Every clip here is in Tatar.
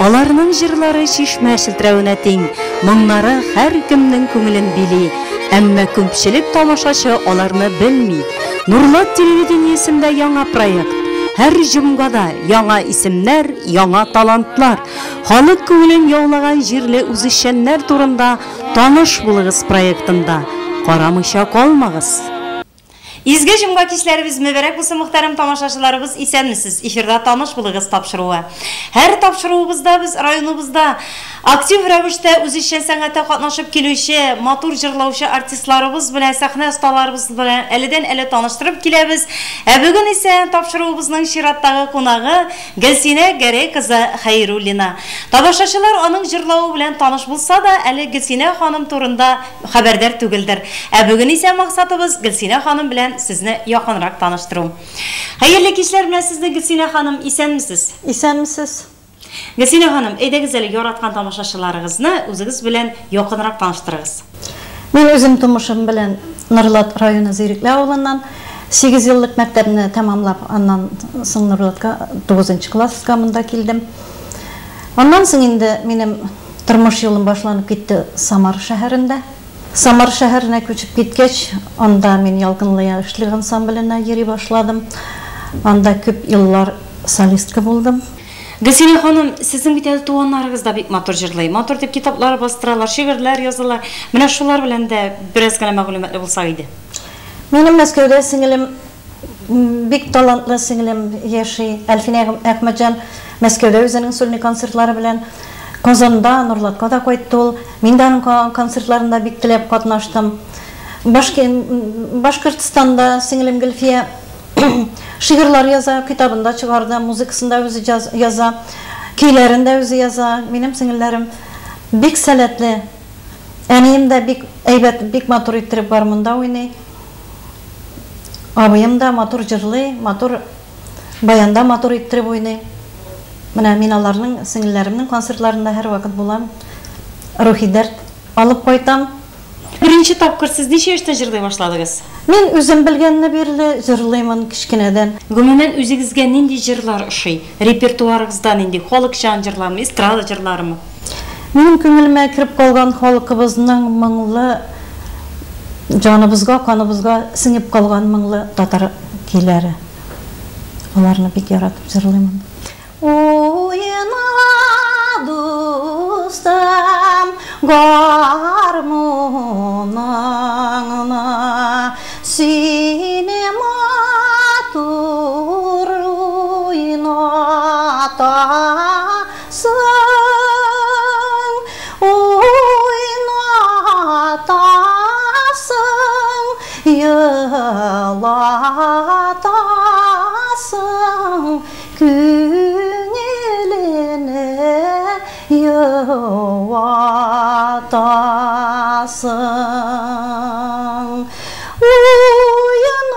Аларның җырлары чишмә челтерәвенә тиң, моңнары һәркемнең күңелен били. Әмма күпчелек тамашачы аларны белми. Нурлат телевидениесендә яңа проект. Һәр җомгада яңа исемнәр, яңа талантлар. Халык күңелен яулаган җирле үзешчәннәр турында Таныш булыгыз проектында карамыйча калмагыз. Изге җомга кичләребез мөбарәк булсын, мөхтәрәм тамашачыларыбыз, исәнмесез! Эфирда Таныш булыгыз тапшыруы. Һәр тапшыруыбызда без районыбызда актив рәвештә үзешчән сәнгатьтә катнашып килүче, матур җырлаучы артистларыбыз белән, сәхнә осталарыбыз белән әледән-әле таныштырып киләбез. Ә бүген исә тапшыруыбызның чираттагы кунагы Гөлсинә Гәрәй кызы Хәйруллина. Тамашачылар аның җырлавы белән таныш булса да, әле Гөлсинә ханым турында хәбәрдар түгелдер. Ә бүген исә максатыбыз Гөлсинә ханым белән сезне якынрак таныштыру. Хәерле кичләр белән сезне, Гөлсинә ханым, исәнмесез? Исәнмесез. Гөлсинә ханым, әйдәгез әле яраткан тамашачыларыгызны үзегез белән якынрак таныштырыгыз. Мин үзем тумышым белән Норлат районы Зирекле авылыннан. Сигезьеллык мәктәпне тәмамлап, аннан соң Норлатка тугызынчы класска монда килдем. Аннан соң инде минем тормыш юлым башланып китте Самар шәһәрендә. Самар шәһәренә күчеп киткәч, анда мин Ялкынлы яшьлек ансамбленә йөри башладым. Анда күп еллар солистка булдым. Гөлсинә ханым, сезнең бит әле туганнарыгыз да бик матур җырлый. Матур дип китаплар бастыралар, шигырьләр язалар. Менә шулар белән дә бераз генә мәгълүматлы булсак иде. Минем Мәскәүдә сеңелем, бик талантлы сеңелем яши, Әлфинә Әхмәтҗан. Мәскәүдә үзенең сольный концертлары белән. Казанда, Нурлатка да кайтты ул. Мин дә аның концертларында бик теләп катнаштым. Башкортстанда сеңелем Гөлфия шигырьләр яза, китабын да чыгарды, музыкасын да үзе яза, көйләрен дә үзе яза. Минем сеңелләрем бик сәләтле. Әнием дә бик әйбәт, бик матур иттереп гармунда уйный. Абыем да матур җырлый, матур баянда матур иттереп уйный. Менә мин аларның, сеңелләремнең концертларында һәрвакыт булам. Рухи дәрт алып кайтам. Беренче тапкыр сез ничә яшьтә җырлый башладыгыз? Мин үзем белгәнне бирле җырлыймын, кечкенәдән. Гомумән, үзегезгә нинди җырлар ошый? Репертуарыгызда нинди? Халыкчан җырлармы, эстрада җырларымы? Минем күңелемә кереп калган халкыбызның моңлы, җаныбызга, каныбызга сеңеп калган моңлы татар көйләре. Аларны бик яратып җырлыймын. Уйна, дустым, гармуныңны, син матур уйнатасың, уйнатасың, елатасың. Күңелене юатасың, уйнатасың,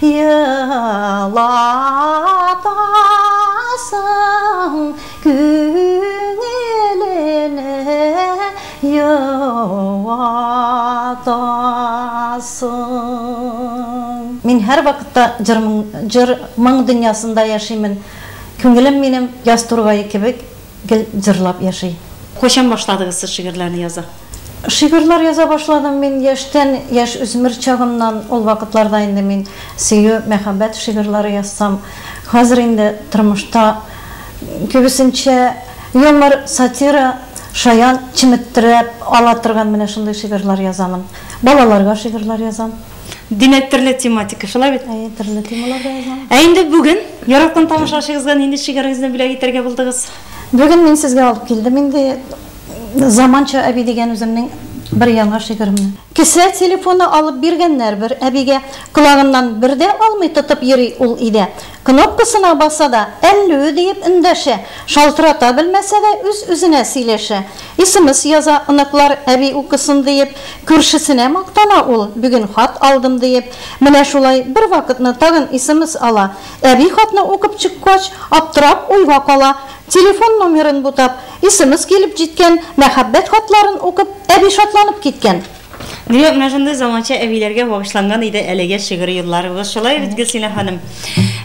елатасың, күңелене юатасың. Мин һәрвакытта җыр моң дөньясында яшимен. Күңелем минем яз тургае кебек гел җырлап яши. Кайчан башладыгыз сез шигырьләрне яза? Шигырьләр яза башладым мин яшьтән, яшь үсмер чагымнан. Ул вакытларда инде мин сөю, мәхәббәт шигырьләре язсам, хәзер инде тормышта күбесенчә юмор, сатира, шаян, чеметтереп ала торган менә шундый шигырьләр язамын. Балаларга шигырьләр язам. Димәк, төрле тематика, шулай бит? Әйе, төрле темаларда язам. Ә инде бүген яраткан тамашачыгызга нинди шигырегезне бүләк итәргә булдыгыз? Бүген мин сезгә алып килдем инде Заманча әби дигән үземнең бер яңа шигыремне. Кесә телефоны алып биргәннәр бер әбигә. Колагыннан бер дә алмый тотып йөри ул өйдә. Кнопкасына баса да, әллү диеп эндәшә, шалтырата белмәсә дә үз-үзенә сөйләшә. Исемес яза, оныклар, әби укысын диеп, күршесенә мактана ул, бүген хат алдым диеп. Менә шулай бервакытны тагын исемес ала. Әби хатны укып чыккач, аптырап уйга кала. Телефон номерын бутап, исемес килеп җиткән, мәхәббәт хатларын укып, әби шатланып киткән. Димәк, менә шундый заманча әбиләргә багышланган иде әлеге шигырь юлларыбыз. Шулай бит, Гөлсинә ханым?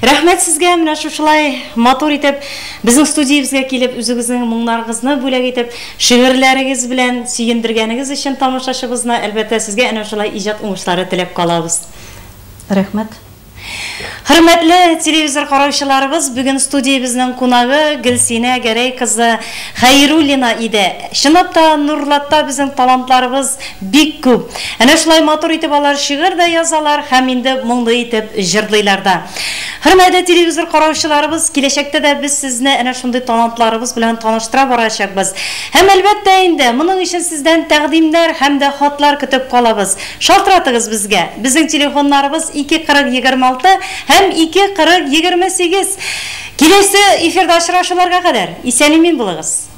Рәхмәт сезгә, менә шушылай матур итеп безнең студиябезгә килеп, үзегезнең моңнарыгызны бүләк итеп, шигырьләрегез белән сөендергәнегез өчен тамашачыбызны, әлбәттә, сезгә әнә шулай иҗат уңышлары теләп калабыз. Рәхмәт. Хөрмәтле телевизор караучыларыбыз, бүген студиябезнең кунагы Гөлсинә Гәрәй кызы Хәйруллина иде. Чынлап та, Нурлатта безнең талантларыбыз бик күп. Әнә шулай матур итеп алар шигырь дә язалар һәм инде моңлы итеп җырлыйлар да. Хөрмәтле телевизор караучыларыбыз, киләчәктә дә без сезне әнә шундый талантларыбыз белән таныштыра барачакбыз. Һәм әлбәттә инде, моның өчен сездән тәкъдимнәр һәм дә хатлар көтеп калабыз. Шалтыратыгыз безгә. Безнең телефоннарыбыз 2 40 26 һәм 2 40 28. Киләсе эфирда очрашуларга кадәр исән-имин булыгыз.